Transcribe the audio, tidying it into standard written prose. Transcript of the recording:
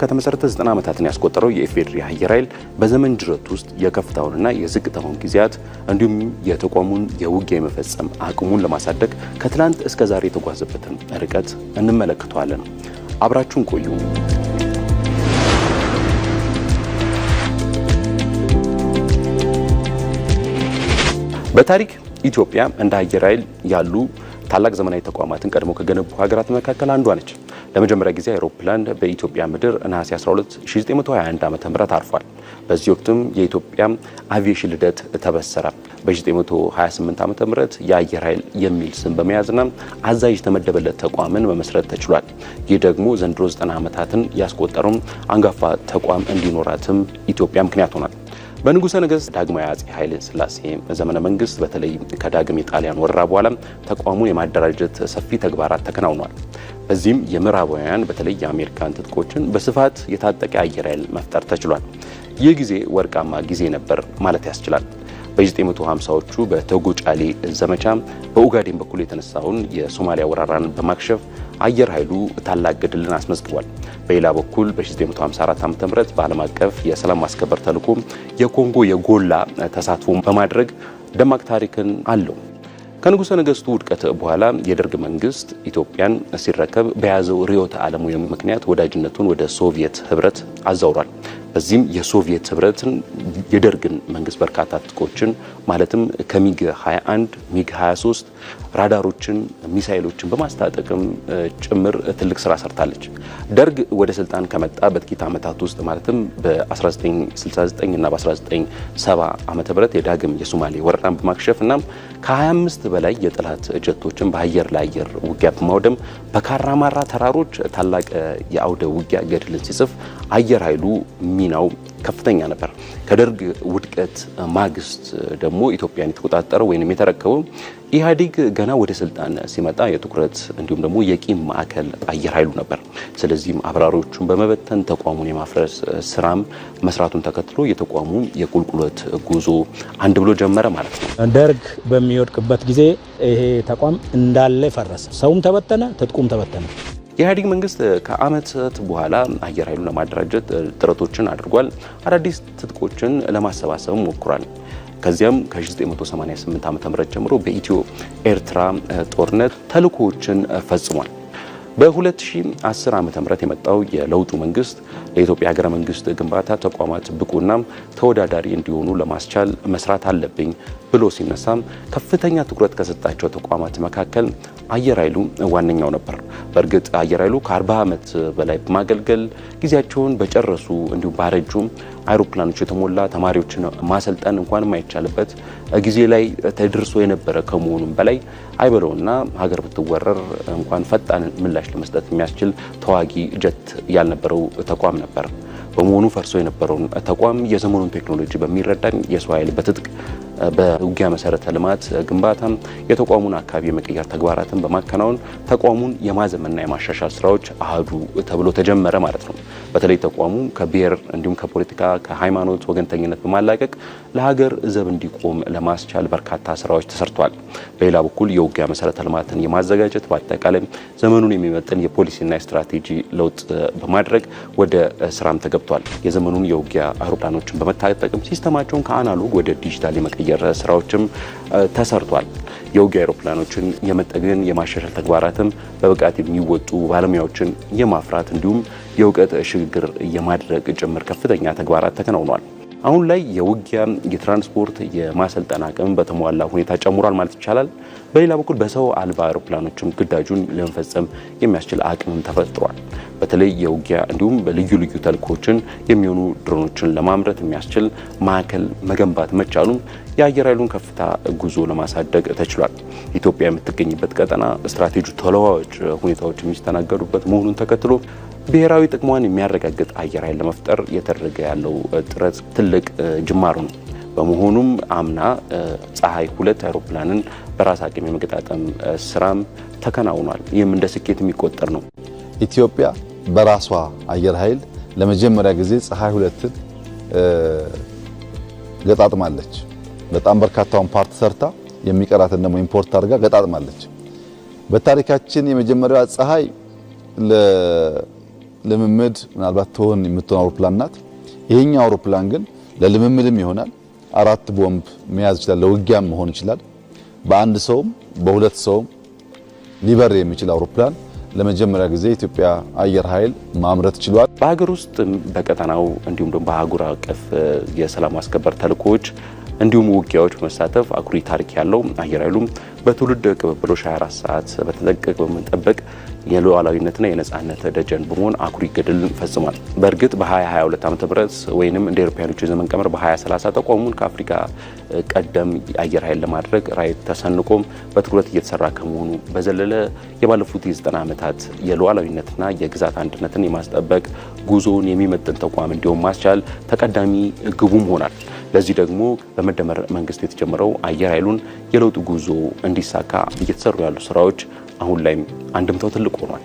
ከተመሰረተ 90 ዓመታትን ያስቆጠረው የኢፌዴሪ አየር ኃይል በዘመን ጅረት ውስጥ የከፍታውንና የዝቅታውን ጊዜያት እንዲሁም የተቋሙን የውጊያ የመፈጸም አቅሙን ለማሳደግ ከትላንት እስከ ዛሬ የተጓዘበትን ርቀት እንመለከተዋለን። አብራችሁን ቆዩ። በታሪክ ኢትዮጵያ እንደ አየር ኃይል ያሉ ታላቅ ዘመናዊ ተቋማትን ቀድሞ ከገነቡ ሀገራት መካከል አንዷ ነች። ለመጀመሪያ ጊዜ አውሮፕላን በኢትዮጵያ ምድር ነሐሴ 12 1921 ዓ.ም አርፏል። በዚህ ወቅትም የኢትዮጵያ አቪዬሽን ልደት ተበሰረ። በ1928 ዓ.ም የአየር ኃይል የሚል ስም በመያዝና አዛዥ የተመደበለት ተቋምን መመስረት ተችሏል። ይህ ደግሞ ዘንድሮ 90 ዓመታትን ያስቆጠረው አንጋፋ ተቋም እንዲኖራትም ኢትዮጵያ ምክንያት ሆኗል። በንጉሠ ነገሥት ዳግማዊ አፄ ኃይለ ሥላሴ ዘመነ መንግስት በተለይ ከዳግም የጣሊያን ወረራ በኋላ ተቋሙን የማደራጀት ሰፊ ተግባራት ተከናውኗል። በዚህም የምዕራባውያን በተለይ የአሜሪካን ትጥቆችን በስፋት የታጠቀ አየር ኃይል መፍጠር ተችሏል። ይህ ጊዜ ወርቃማ ጊዜ ነበር ማለት ያስችላል። በ1950ዎቹ በቶጎጫሌ ዘመቻ በኡጋዴን በኩል የተነሳውን የሶማሊያ ወረራን በማክሸፍ አየር ኃይሉ ታላቅ ገድልን አስመዝግቧል። በሌላ በኩል በ1954 ዓ.ም በዓለም አቀፍ የሰላም ማስከበር ተልዕኮ የኮንጎ የጎላ ተሳትፎ በማድረግ ደማቅ ታሪክን አለው። ከንጉሠ ነገሥቱ ውድቀት በኋላ የደርግ መንግስት ኢትዮጵያን ሲረከብ በያዘው ርዕዮተ ዓለማዊ ምክንያት ወዳጅነቱን ወደ ሶቪየት ህብረት አዛውሯል። በዚህም የሶቪየት ህብረትን የደርግን መንግስት በርካታ ትጥቆችን ማለትም ከሚግ 21፣ ሚግ 23 ራዳሮችን፣ ሚሳይሎችን በማስታጠቅም ጭምር ትልቅ ስራ ሰርታለች። ደርግ ወደ ስልጣን ከመጣ በጥቂት ዓመታት ውስጥ ማለትም በ1969 እና በ1970 ዓ.ም የዳግም የሶማሌ ወረራን በማክሸፍ እና ከ25 በላይ የጠላት ጀቶችን በአየር ለአየር ውጊያ በማውደም በካራማራ ተራሮች ታላቅ የአውደ ውጊያ ገድልን ሲጽፍ አየር ኃይሉ ሚናው ከፍተኛ ነበር። ከደርግ ውድቀት ማግስት ደግሞ ኢትዮጵያን የተቆጣጠረው ወይንም የተረከበው ኢህአዴግ ገና ወደ ስልጣን ሲመጣ የትኩረት እንዲሁም ደግሞ የቂም ማዕከል አየር ኃይሉ ነበር። ስለዚህም አብራሪዎቹን በመበተን ተቋሙን የማፍረስ ስራም መስራቱን ተከትሎ የተቋሙ የቁልቁለት ጉዞ አንድ ብሎ ጀመረ ማለት ነው። ደርግ በሚወድቅበት ጊዜ ይሄ ተቋም እንዳለ ፈረሰ። ሰውም ተበተነ፣ ትጥቁም ተበተነ። የኢህአዴግ መንግስት ከአመታት በኋላ አየር ኃይሉን ለማደራጀት ጥረቶችን አድርጓል። አዳዲስ ትጥቆችን ለማሰባሰብም ሞክሯል። ከዚያም ከ1988 ዓ.ም ጀምሮ በኢትዮ ኤርትራ ጦርነት ተልእኮዎችን ፈጽሟል። በ2010 ዓ.ም የመጣው የለውጡ መንግስት ለኢትዮጵያ ሀገረ መንግስት ግንባታ ተቋማት ብቁና ተወዳዳሪ እንዲሆኑ ለማስቻል መስራት አለብኝ ብሎ ሲነሳም ከፍተኛ ትኩረት ከሰጣቸው ተቋማት መካከል አየር ኃይሉ ዋነኛው ነበር። በእርግጥ አየር ኃይሉ ከ40 ዓመት በላይ በማገልገል ጊዜያቸውን በጨረሱ እንዲሁም ባረጁ አይሮፕላኖች የተሞላ ተማሪዎችን ማሰልጠን እንኳን የማይቻልበት ጊዜ ላይ ተደርሶ የነበረ ከመሆኑም በላይ አይበለውና ሀገር ብትወረር እንኳን ፈጣን ምላሽ ለመስጠት የሚያስችል ተዋጊ ጀት ያልነበረው ተቋም ነበር። በመሆኑ ፈርሶ የነበረውን ተቋም የዘመኑን ቴክኖሎጂ በሚረዳን የሰው ኃይል በትጥቅ በውጊያ መሰረተ ልማት ግንባታ የተቋሙን አካባቢ የመቀየር ተግባራትን በማከናወን ተቋሙን የማዘመንና የማሻሻል ስራዎች አህዱ ተብሎ ተጀመረ ማለት ነው። በተለይ ተቋሙ ከብሔር እንዲሁም ከፖለቲካ ከሃይማኖት ወገንተኝነት በማላቀቅ ለሀገር ዘብ እንዲቆም ለማስቻል በርካታ ስራዎች ተሰርቷል። በሌላ በኩል የውጊያ መሰረተ ልማትን የማዘጋጀት በአጠቃላይ ዘመኑን የሚመጥን የፖሊሲና የስትራቴጂ ለውጥ በማድረግ ወደ ስራም ተገብቷል። የዘመኑን የውጊያ አውሮፕላኖችን በመታጠቅም system ኣቸውን ከ analog ወደ ዲጂታል የመቀየር ስራዎችም ተሰርቷል። የውጊያ አውሮፕላኖችን የመጠገን የማሻሻል ተግባራትም በብቃት የሚወጡ ባለሙያዎችን የማፍራት እንዲሁም የእውቀት ሽግግር የማድረግ ጭምር ከፍተኛ ተግባራት ተከናውኗል። አሁን ላይ የውጊያ የትራንስፖርት የማሰልጠን አቅም በተሟላ ሁኔታ ጨምሯል ማለት ይቻላል። በሌላ በኩል በሰው አልባ አውሮፕላኖችም ግዳጁን ለመፈጸም የሚያስችል አቅምም ተፈጥሯል። በተለይ የውጊያ እንዲሁም በልዩ ልዩ ተልእኮችን የሚሆኑ ድሮኖችን ለማምረት የሚያስችል ማዕከል መገንባት መቻሉም የአየር ኃይሉን ከፍታ ጉዞ ለማሳደግ ተችሏል። ኢትዮጵያ የምትገኝበት ቀጠና ስትራቴጂ ተለዋዋጭ ሁኔታዎች የሚስተናገዱበት መሆኑን ተከትሎ ብሔራዊ ጥቅሟን የሚያረጋግጥ አየር ኃይል ለመፍጠር እየተደረገ ያለው ጥረት ትልቅ ጅማሮ ነው። በመሆኑም አምና ፀሐይ 2 አውሮፕላንን በራስ አቅም የመገጣጠም ስራም ተከናውኗል። ይህም እንደ ስኬት የሚቆጠር ነው። ኢትዮጵያ በራሷ አየር ኃይል ለመጀመሪያ ጊዜ ፀሐይ 2ን ገጣጥማለች። በጣም በርካታውን part ሰርታ የሚቀራትን ደግሞ import አድርጋ ገጣጥማለች። በታሪካችን የመጀመሪያዋ ፀሐይ ልምምድ ምናልባት ትሆን የምትሆን አውሮፕላን ናት። ይሄኛው አውሮፕላን ግን ለልምምድም ይሆናል። 4 ቦምብ መያዝ ይችላል። ለውጊያም መሆን ይችላል። በአንድ ሰውም በሁለት ሰውም ሊበር የሚችል አውሮፕላን ለመጀመሪያ ጊዜ ኢትዮጵያ አየር ኃይል ማምረት ችሏል። በሀገር ውስጥ፣ በቀጠናው እንዲሁም ደግሞ በአህጉር አቀፍ የሰላም ማስከበር ተልእኮዎች እንዲሁም ውጊያዎች በመሳተፍ አኩሪ ታሪክ ያለው አየር ኃይሉም በትውልድ ቅብብሎሽ 24 ሰዓት በተጠንቀቅ በመጠበቅ የሉዓላዊነትና የነጻነት ደጀን በመሆን አኩሪ ገድል ፈጽሟል። በእርግጥ በ2022 ዓ.ም ወይንም እንደ አውሮፓውያኖቹ የዘመን ቀመር በ2030 ተቋሙን ከአፍሪካ ቀደም አየር ኃይል ለማድረግ ራዕይ ተሰንቆም በትኩረት እየተሰራ ከመሆኑ በዘለለ የባለፉት የ90 ዓመታት የሉዓላዊነትና የግዛት አንድነትን የማስጠበቅ ጉዞውን የሚመጥን ተቋም እንዲሆን ማስቻል ተቀዳሚ ግቡም ሆኗል። ለዚህ ደግሞ በመደመር መንግስት የተጀመረው አየር ኃይሉን የለውጥ ጉዞ እንዲሳካ እየተሰሩ ያሉ ስራዎች አሁን ላይም አንድምታው ትልቅ ሆኗል።